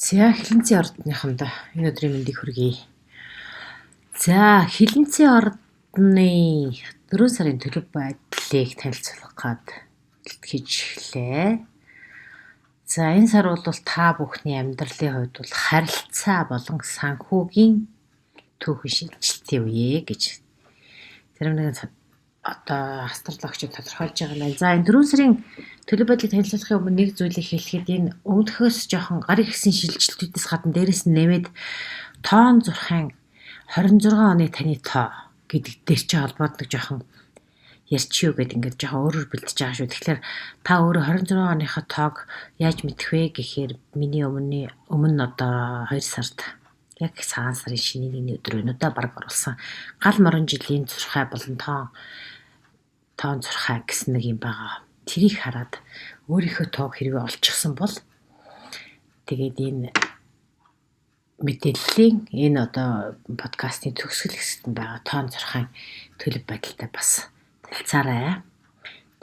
За, Хилэнцгийн ордныхонд энэ өдрийн мэндийг хүргэе. За, Хилэнцгийн ордны 4 сарын төлөв байдлыг танилцуулах гад бэлтгэж эхлэе. За, энэ сар бол та бүхний амьдралын хувьд бол харилцаа болон санхүүгийн түүхэн шилжилтийн үе гэж зарим нэгэн одоо астрологчид тодорхойлж байгаа юм байна. За, энэ 4 сарын төлөв байдлыг танилцуулахын өмнө нэг зүйлийг хэлэхэд энэ өмнөхөөс жоохон гар ихсэн шилжилтүүдээс гадна дээрэс нь нэмээд тоон зурхайн 26 оны таны тоо гэдэг дээр чи холбоод нэг жоохон ярьчих юу гэд ингээд жоохон өөрөөр бэлдэж байгаа шүү. Тэгэхээр та өөрөө 26 оныхоо тоог яаж мэдэх вэ гэхээр миний өмнө одоо 2 сард яг цагаан сарын шинэ нэгний өдөр өнөөдөө баг оруулсан гал морон жилийн зурхай болон тоон зурхай гэсэн нэг юм байгаа. Тэрийг хараад өөрийнхөө тоог хэрвээ олчихсон бол тэгээд энэ мэдээллийн энэ одоо подкастын төгсгөл хэсэгт байгаа тоон зурхайн төлөв байдалтай бас танилцаарай.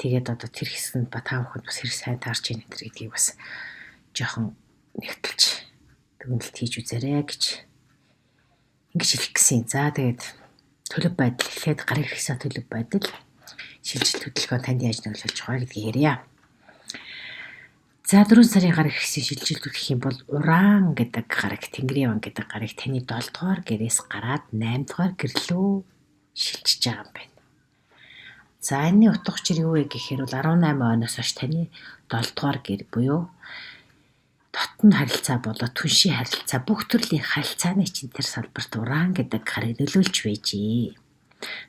Тэгээд одоо тэр хэсэг нь ба та бүхэнд бас хэрэг сайн таарч ийн энэ гэдгийг бас жоохон нэгтэлж дүгнэлт хийж үзээрэй гэж ингэж хэлэх гэсэн. За, тэгээд төлөв байдал эхлээд гарын хэрэгсэн төлөв байдал шилжилт хөдөлгөөн танд яаж нөлөөлж байгаа гэдгийг ярья. За, 4 сарын гар хэрэгсэн шилжилт гэх юм бол Уран гэдэг гараг, Тэнгэрийн ван гэдэг гараг таны 7 дугаар гэрээс гараад 8 дугаар гэрлөө шилжиж байгаа юм байна. За, энэний утга учир юу вэ гэхээр бол 18 оноос хойш таны 7 дугаар гэр буюу дотн харилцаа болоо түншийн харилцаа, бүх төрлийн харилцааны чинь тэр салбарт Уран гэдэг гарыг нөлөөлж байжээ.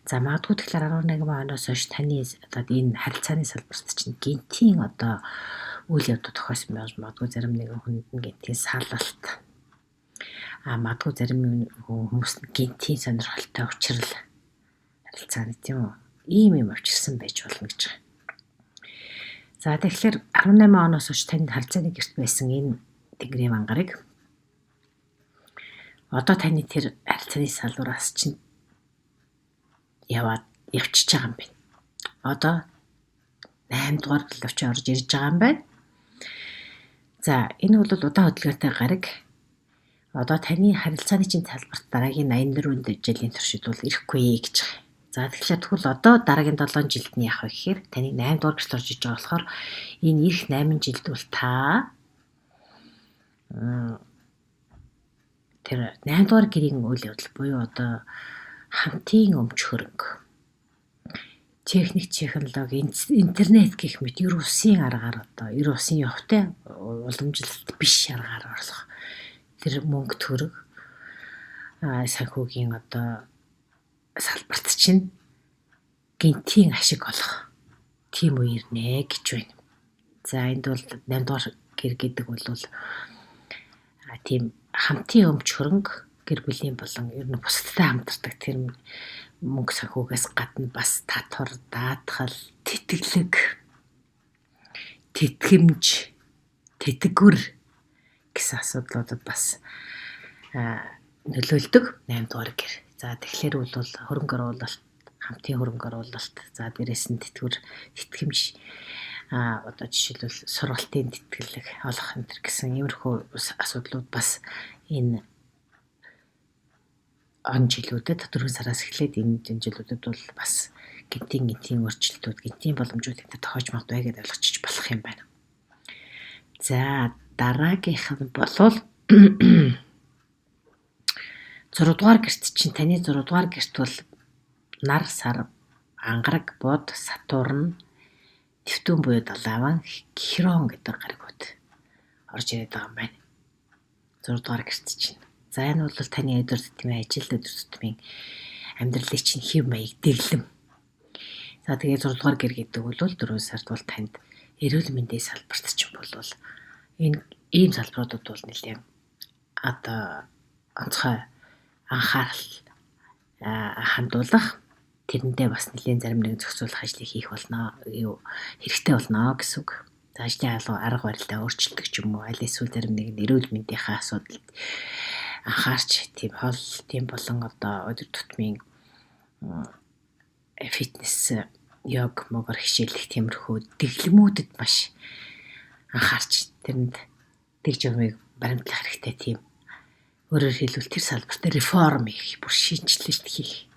За, магадгүй тэгэхээр 18 оноос хойш таны одоо энэ харилцааны салбарт чинь гентийн одоо үйл явдал тохиосон байж магадгүй, зарим нэгэн хүнд нь гентийн салалт, магадгүй зарим хүмүүст нь гентийн сонирхолтой учрал харилцааны, тийм үү, ийм юм учирсан байж болно гэж байгаа. За, тэгэхээр 18 оноос хойш танд харилцааны гэрт байсан энэ Тэнгэрийн вангарыг одоо таны тэр харилцааны салбараас чинь яваад явчихж байгаа юм байна. Одоо 8 дугаар төлөвч орж ирж байгаа юм байна. За, энэ бол удаан хөдөлгөөнтэй гараг. Одоо таны харилцааны чинь салбарт дараагийн 84 жилийн туршид бол ирэхгүй гэж байгаа. За, тэгэхээр тэгвэл одоо дараагийн 7 жилд нь яах вэ гэхээр таны 8 дугаар гэрт орж иж байгаа болохоор энэ ирэх 8 жилд бол та тэр 8 дугаар гэрийн үйл явдал буюу одоо хамтын өмч хөрөнгө, техник, технологи, интернет гэх мэт ер усын аргаар, одоо ер усын явтай уламжлалт биш аргаар орлох тэр мөнгө төгрөг, санхүүгийн одоо салбарт чинь гентийн ашиг олох тийм үе ирнэ гэж байна. За, энд бол 8 дугаар гэр гэдэг бол тийм хамтын өмч хөрөнгө, гэр бүлийн болон ер нь бусадтай хамтардаг тэр мөнгө санхүүгээс гадна бас татвар, даатгал, тэтгэлэг, тэтгэмж, тэтгэвэр гэсэн асуудлуудад бас нөлөөлдөг 8 дугаар гэр. За, тэгэхээр бол хөрөнгө оруулалт, хамтын хөрөнгө оруулалт, за дээрэс нь тэтгэвэр, тэтгэмж, одоо жишээлбэл сургалтын тэтгэлэг олох энэ гэсэн иймэрхүү асуудлууд бас энэ он жилүүдэд, 4 сараас эхлээд энэ жилүүдэд бол бас гентийн өөрчлөлтүүд, гентийн боломжууд энэ тохиож магадгүй гэдээ ойлгочих болох юм байна. За, дараагийнх нь болвол 6 дугаар гэрт чинь, таны 6 дугаар гэрт бол нар, сар, ангараг, бод, Сатурн, Нептун буюу Далаван, Херон гэдэг гаригууд орж ирээд байгаа юм байна. 6 дугаар гэрт чинь. За, энэ бол таны өдөр тутмын ажил, өдөр тутмын амьдралын чинь хэв маяг, дэглэм. За, тэгээ 6 дугаар гэр гэдэг бол 4 сард бол танд эрүүл мэндийн салбарт чинь бол энэ ийм салбаруудад бол нэлээд одоо онцгой анхаарал хандуулах, тэрэндээ бас нэлээд зарим нэгэн зохицуулах ажлыг хийх болно, юу хэрэгтэй болно гэсэн үг. За, ажлын арга барилдаа өөрчилдөг ч юм уу, аль эсвэл зарим нэгэн эрүүл мэндийнхээ асуудалд анхаарч, тийм хоол, тийм болон одоо өдөр тутмын фитнес, йог, могор хичээлэх тиймэрхүү дэглэмүүдэд маш анхаарч, тэрэнд тэгж юмыг баримтлах хэрэгтэй тийм. Өөрөөр хэлбэл тэр салбарт реформ хийх, бүр шинэчлэлт хийх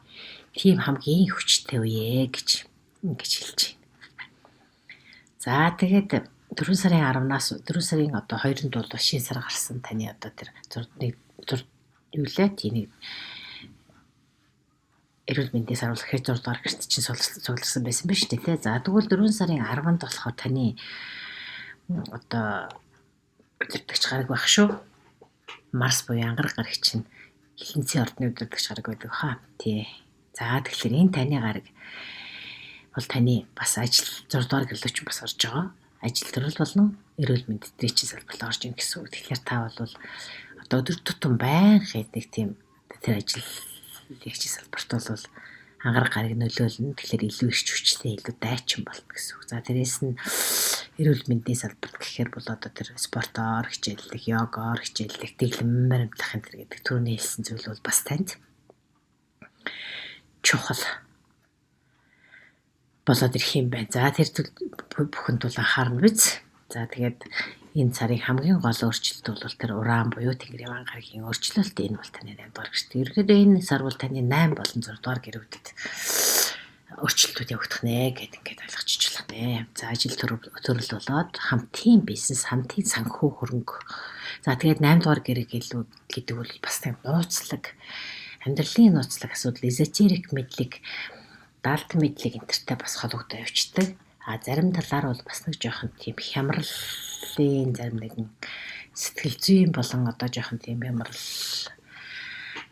тийм хамгийн хүчтэй үе гэж ингэж хэлж байна. За тэгээд 4 сарын 10-наас 4 сарын одоо 2-нд бол шинэ сар гарсан таны одоо тэр 1 юу лээ тийм нэг эрүүл мэндийн саруулах 6 дугаар гэрт чинь цугларсан байсан ба шүү дээ тий. За тэгвэл 4 сарын 10-нд болохоор таны одоо удирдагч гараг байх шүү. Марс буюу ангараг гараг чинь хилэнцгийн ордны удирдагч гараг байдаг хаа. Тий. За тэгэхээр энэ таны гараг бол таны бас ажил 6 дугаар гэрлөө чинь бас орж байгаа. Ажил төрөл болон эрүүл мэнд дээр чинь салбарт орж ийн гэсэн үг. Тэгэхээр та бол одоо өдөр тутам байнга хийдэг тийм тэр ажил ягч салбарт бол ангараг гарыг нөлөөлнө. Тэгэхээр илүү ирч хүчтэй, илүү дайчин болно гэсэн үг. За тэрээс нь эрүүл мэндийн салбарт гэхээр бол одоо тэр спортоор хичээллэх, йогоор хичээллэх, дэглэм баримтлах энэ төр гэдэг түрүүний хэлсэн зүйл бол бас танд чухал болоод ирэх юм байна. За тэр бүхэнд бол анхаарна биз. За тэгээд энэ сарын хамгийн гол өөрчлөлт бол тэр уран буюу Тэнгэрийн ван гарагийн өөрчлөлт. Энэ бол таны 8 дугаар гэрт. Ерөнхийдөө энэ сар бол таны 8 болон 6 дугаар гэрүүдэд өөрчлөлтүүд явагдах нэ гэд ингээд ойлгочих болох нэ. За ажил төрөл болоод хамтын бизнес, хамтын санхүү хөрөнгө. За тэгээд 8 дугаар гэр гэдэг бол бас тийм нууцлаг, амьдралын нууцлаг асуудал, эзотерик мэдлэг, даалт мэдлэг энтертэй бас холбогдоо явцдаг. А зарим талаар бол бас нэг жоохон тийм хямралын зарим нэгэн сэтгэл зүйн болон одоо жоохон тийм хямрал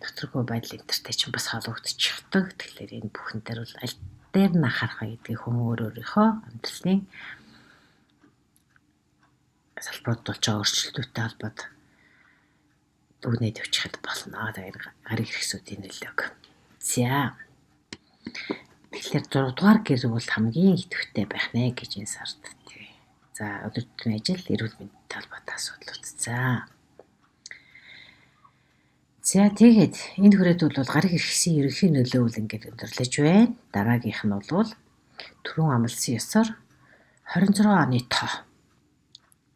доторгүй байдал энтертэй чинь бас холбогдчихдаг. Тэгэхээр энэ бүхэн дээр бол аль дээр нь анхаарах вэ гэдгийг хүн өөр өөрийнхөө амьдралын салбарт болж байгаа өөрчлөлтүүдтэй холбоод дүгнээд явчихад болно. Тэгээд гариг хэрэгсүүдийн нөлөөг. За. Тэгэхээр 6 дугаар гэр бол хамгийн идэвхтэй байх нэ гэж энэ сард. За өдөр тутмын ажил, эрүүл мэндтэй холбоотой асуудлууд. За. За тэгээд энэ хүрээд бол гариг хэрэгсийн ерөнхий нөлөө бол ингээд өндөрлөж байна. Дараагийнх нь бол түрүүн амласан ёсоор 26 оны тоо.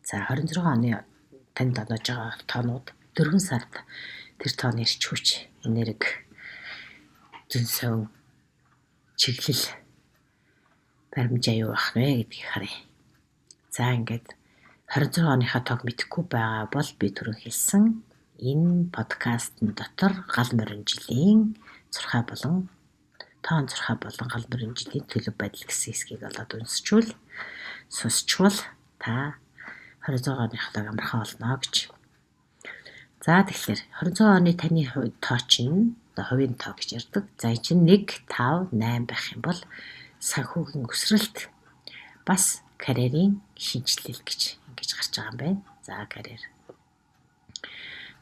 За 26 оны танд оноож байгаа тоонууд 4 сард тэр тооны эрч хүч, энерги, зөн совин чиглэл баримжаа юу байх вэ гэдгийг харъя. За ингээд 26 оныхаа тоог мэдэхгүй байгаа бол би түрүүн хэлсэн энэ подкастн дотор гал морин жилийн зурхай болон тоон зурхай болон гал морин жилийн төлөв байдал гэсэн хэсгийг олоод үнсчүүл сонсчвол та 26 оныхаа тоог амархан олно гэж. За тэгэхээр 26 оны таны тоо чинь хувийн тоо гэж ярьдаг. За энэ чинь 1 5 8 байх юм бол санхүүгийн өсрөлт бас карьерийн шинэчлэл гэж ингэж гарч байгаа юм байна. За карьер.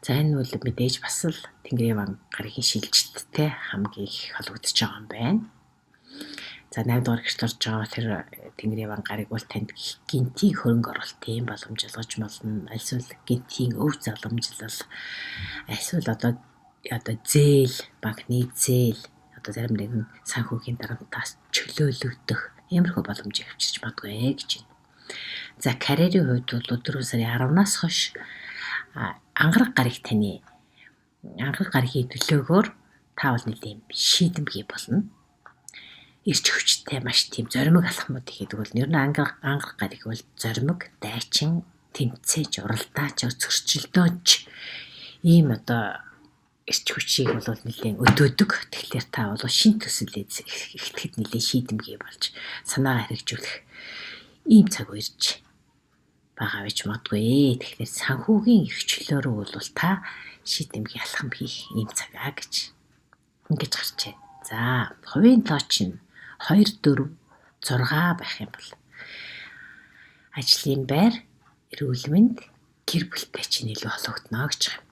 За энэ бол мэдээж бас л Тэнгэрийн ван гарагийн шилжилттэй хамгийн их холбогдож байгаа юм байна. За 8 дугаар гэрт орж байгаа тэр Тэнгэрийн ван гараг бол танд гинтийн хөрөнгө оруулалтын боломж олгож болно. Альсвал гинтийн өв заламжлал, альсвал одоо зээл, банкны зээл, одоо зарим нэгэн санхүүгийн дарамтаас чөлөөлөгдөх иймэрхүү боломжийг авчирч магадгүй гэж байна. За карьерийн хувьд бол 4 сарын 10-наас хойш ангараг гараг таны ангараг гарагийн нөлөөгөөр та бол нэлийн шийдэмгий болно. Ирч хүчтэй маш тийм зоримог алхмууд хийдэг бол ер нь ангараг гараг бол зоримог, дайчин, тэмцээч, уралдаач, зөрчилдөөч ийм одоо эрч хүчийг бол нэлээд өдөөдөг. Тэгэхээр та бол шин төсөл эхлэхэд нэлээд шийдэмгий болж санаагаа хэрэгжүүлэх ийм цаг үерч байгаа байж магадгүй. Тэгэхээр санхүүгийн эрх чөлөөрөө бол та шийдэмгий алхам хийх ийм цаг аа гэж ингэж гарч байна. За хувийн тоо чинь 2 4 6 байх юм бол ажлын байр, эрүүл мэнд, гэр бүлтэй чинь илүү холбогдоно гэж байгаа.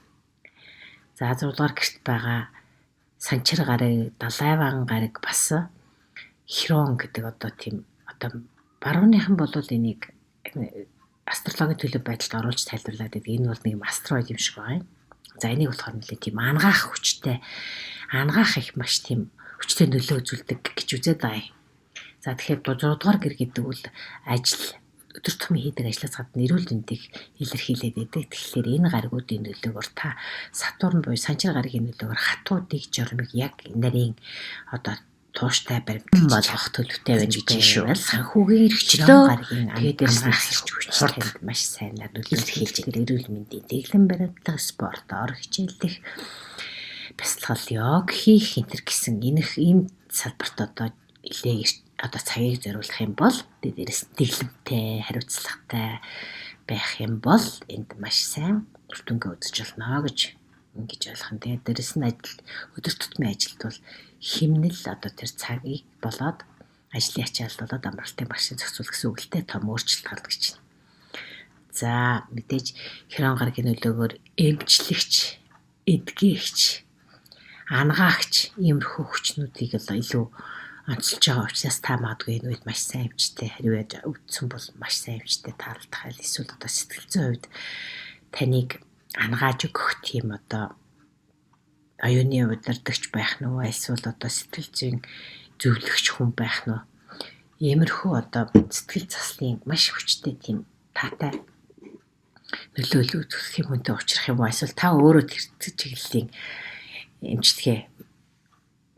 За 6 дугаар гэрт байгаа санчир гараг, далайван гараг бас хирон гэдэг одоо тийм одоо барууныхан бол энийг астрологийн төлөв байдалд оруулж тайлбарлаад байдаг. Энэ бол нэг юм астероид юм шиг байгаа юм. За энийг болохоор нэлээд тийм ангаах хүчтэй, ангаах их маш тийм хүчтэй нөлөө үзүүлдэг гэж үзээд байгаа юм. За тэгэхээр 6 дугаар гэр гэдэг бол ажил, өдөр тутмын хийдэг ажлаас гадна эрүүл мэндийг илэрхийлээд байдаг. Тэгэхээр энэ гаригуудын нөлөөгөөр та Сатурн буюу санчир гаригийн нөлөөгөөр хатуу дэг журмыг яг нарийн одоо тууштай баримталж болгох төлөвтэй байна гэж шүү. Санхүүгийн эрхчлөө гаригийн тэгээд дээрс нь хүч танд маш сайнаар нөлөөлж байгаа. Эрүүл мэндийн дэглэм баримтлах, спортоор хичээллэх, бясалгал, йог хийх энэ төр гэсэн энэ ийм салбарт одоо илээ одоо цагийг зориулах юм бол дээрээс дэглэмтэй, хариуцлагатай байх юм бол энд маш сайн үр дүнгээ үзэж болно гэж ингэж ойлгох юм. Тэгээд дээрээс нь ажил өдөр тутмын ажилд бол химнэл одоо тэр цагийг болоод ажлын ачаалал болоод амралтыг маш зохицуулах гэсэн үг л дээ, том өөрчлөлт гарна гэж байна. За мэдээж Херон гарагийн нөлөөгөөр эмчлэгч, эдгээгч, ангаагч иймэрхүү хүчнүүдийг л илүү онцолж байгаа учраас та магадгүй энэ үед маш сайн эмчтэй хариу өвдсөн бол маш сайн эмчтэй таарлах айл эсвэл одоо сэтгэл зүйн хувьд таныг ангааж өгөх тийм одоо оюуны удирдагч байх нь уу, эсвэл одоо сэтгэл зүйн зөвлөгч хүн байх нь уу, иймэрхүү одоо сэтгэл заслын маш хүчтэй тийм таатай нөлөөлөл үзүүлэх юм хүнтэй уулзрах юм уу, эсвэл та өөрөө тэр чиглэлийн эмчилгээ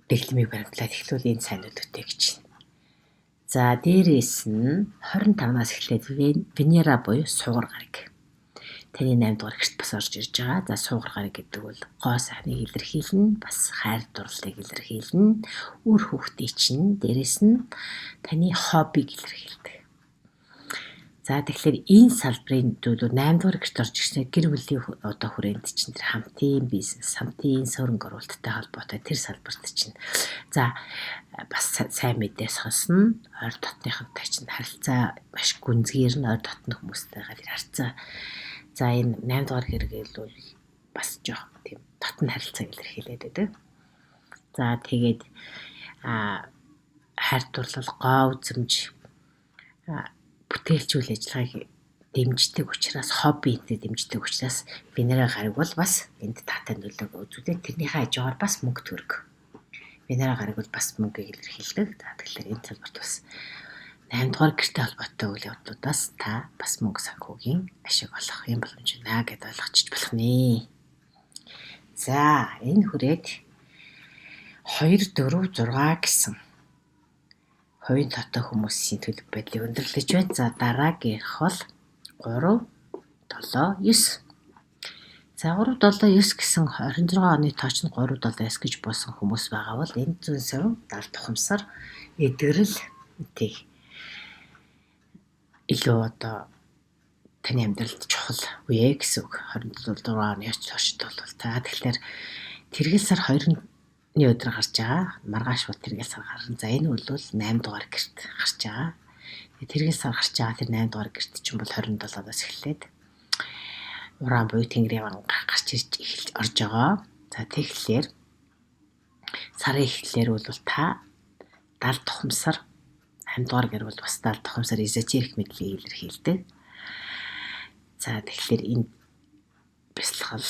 дэглэмийг баримтлаад эхлүүл энэ сайн нөлөөтэй гэж байна. За дээрээс нь 25-наас эхлээд Венера буюу суугар гараг. Таны 8 дугаар гэрт бас орж ирж байгаа. За суугар гараг гэдэг бол гоо сайхныг илэрхийлнэ, бас хайр дурлалыг илэрхийлнэ, үр хүүхдийг чинь дээрээс нь таны хоббиг илэрхийлдэг. За тэгэхээр энэ салбарын зүйлүүд 8 дугаар гэрт орж ирсэн гэр бүлийн одоо хүрээнд чинь тэр хамтын бизнес, хамтын сөрөнгө оруулалттай холбоотой тэр салбарт чинь за бас сайн мэдээ сонсно. Ойр дотныхонтой чинь харилцаа маш гүнзгийрнэ, ойр дотны хүмүүстэйгээ тэр харьцаа. За энэ 8 дугаар гэр бол бас жоох тийм дотны харилцааг илэрхийлээд байдаг. За тэгээд хайр дурлал, гоо үзэмж, бүтээлч үйл ажиллагааг дэмждэг учраас, хобби энтэй дэмждэг учраас Венера гараг бол бас энд таатай нөлөөг үзүүлээд тэрнийхээ хажуугаар бас мөнгө төрөг. Венера гараг бол бас мөнгийг илэрхийлдэг. За тэгэхээр энэ салбарт бас 8 дугаар гэртэй холбоотой үйл явдлуудаас та бас мөнгө санхүүгийн ашиг олох юм боломж байна гэдээ ойлгочих болох нэ. За энэ хүрээд 2 4 6 гэсэн хувийн тоотой хүмүүсийн төлөв байдлыг өндөрлөж байна. За дараагийнх бол 3 7 9. За 3 7 9 гэсэн 26 оны тооч нь 3 7 9 гэж буусан хүмүүс байгаа бол энэ зүүн совин далд ухамсар эдгэрэл тийг илүү одоо таны амьдралд чухал үе гэсэн үг. 26 оны тооч бол та тэгэхээр тэргэл сар 2-ны өдөр гарч байгаа. Маргааш бол тэргэл сар гарна. За энэ бол 8 дугаар гэрт гарч байгаа. Тэргэл сар гарч байгаа тэр 8 дугаар гэрт чинь бол 27-оос эхлээд уран буюу тэнгэрийн ван гарч ирж эхэлж орж байгаа. За тэгэхээр сарын эхлэлээр бол та далд ухамсар 8 дугаар гэр бол бас далд ухамсар эзотерик мэдлэгийг илэрхийлдэг. За тэгэхээр энэ бясалгал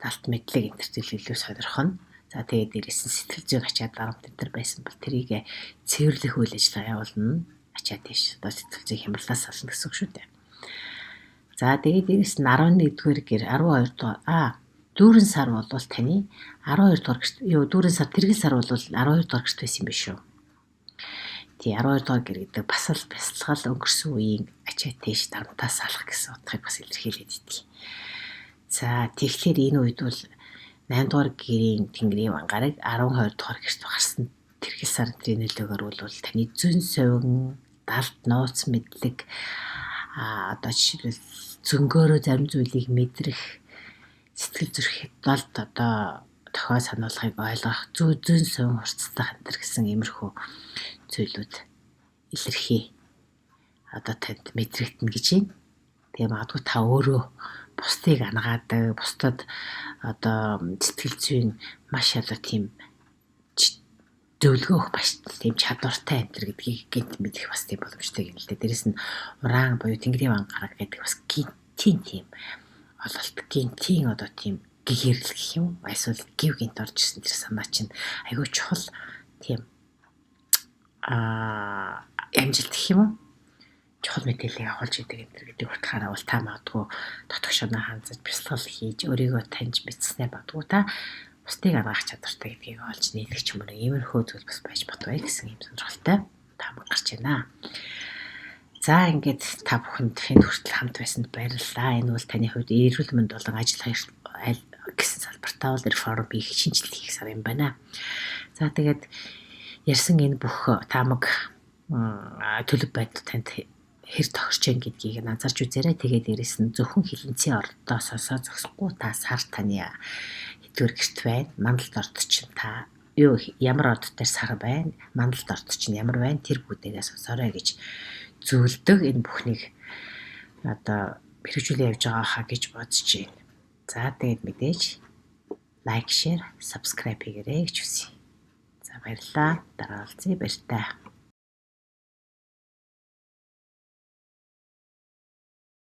далд мэдлэг энэ төр зүйл илүү сонирхоно. За тэгээд дээрээс нь сэтгэл зүйн ачаа дарамт энэ төр байсан бол тэрийг цэвэрлэх үйл ажиллагаа явуулна. Ачаа тийш одоо сэтгэл зүйн хямралаас сална гэсэн үг шүү дээ. За тэгээд дээрээс нь 11-р гэр 12 дугаар 4 сар бол таны 12 дугаар гэрт юу 4 сар тэргэл сар бол 12 дугаар гэрт байсан юм биш үү? Тий 12 дугаар гэр гэдэг бас л бясалгал өнгөрсөн үеийн ачаа тийш дарамтаас салах гэсэн утгыг бас илэрхийлээд идэг. За тэгэхээр энэ үед бол 8 дугаар гэрийн тэнгэрийн ван гараг 12 дугаар гэрт гарсан тэргэл сар тэрийн нөлөөгөөр бол таны зөн совин, далд нууц мэдлэг одоо жишээлбэл зөнгөөрөө зарим зүйлийг мэдрэх, сэтгэл зүрх далд одоо тохио сануулгыг ойлгох, зөн совин хурцдах энэ төр гэсэн иймэрхүү зүйлүүд илэрхий. Одоо танд мэдрэгдэнэ гэж байна. Тэгээ магадгүй та өөрөө бусдыг ангаадаг, бусдад одоо сэтгэл зүйн маш одоо тийм зөвлөгөө өгөх маш тийм чадвартай энэ төр гэдгийг гинт мэдэх бас тийм боломжтой юм л дээ. Дээрэс нь уран буюу тэнгэрийн ван гараг гэдэг бас гинтийн тийм ололт, гинтийн одоо тийм гэгэрэл гэх юм. Эсвэл гів гинт орж ирсэн тэр санаа чинь айгүй чухал тийм амжилт гэх юм уу? Чухал чухал мэдээллийг агуулж идэг энэ гэдэг утгаараа бол та магадгүй дотогшоо ханзаж бясалгал хийж өөрийгөө таньж мэдснээр магадгүй та бусдыг анагаах чадвартай гэдгийг олж нийлэх ч юм уу, иймэрхүү зүйл бас байж магадгүй гэсэн юм сонирхолтой таамаг гарч байна. За, ингээд та бүхэнд энэ хүртэл хамт байсанд баярлалаа. Энэ бол таны хувьд эрүүл мэнд болон ажил аль гэсэн салбартаа бол реформ хийх, шинэчлэл хийх сар юм байна. За, тэгээд ярьсан энэ бүх таамаг, төлөв байдал танд хэр тохирч байна гэдгийг анзаарч үзээрэй. Тэгээд дээрэс нь зөвхөн хилэнцгийн ордоосоо зогсохгүй, та сар таны хэдвэр гэрт байна. Мандалд орд чинь та юу ямар орд дээр сар байна, мандалд орд чинь ямар байна, тэр бүгдээгээ сонсоорой гэж зөвлөдөг. Энэ бүхнийг одоо хэрэгжүүлээ явж байгаа хаа гэж бодож байна. За, тэгээд мэдээж like, share, subscribe хийгээрэй гэж хүсье. За, баярлалаа. Дараа уулзъя, баяртай.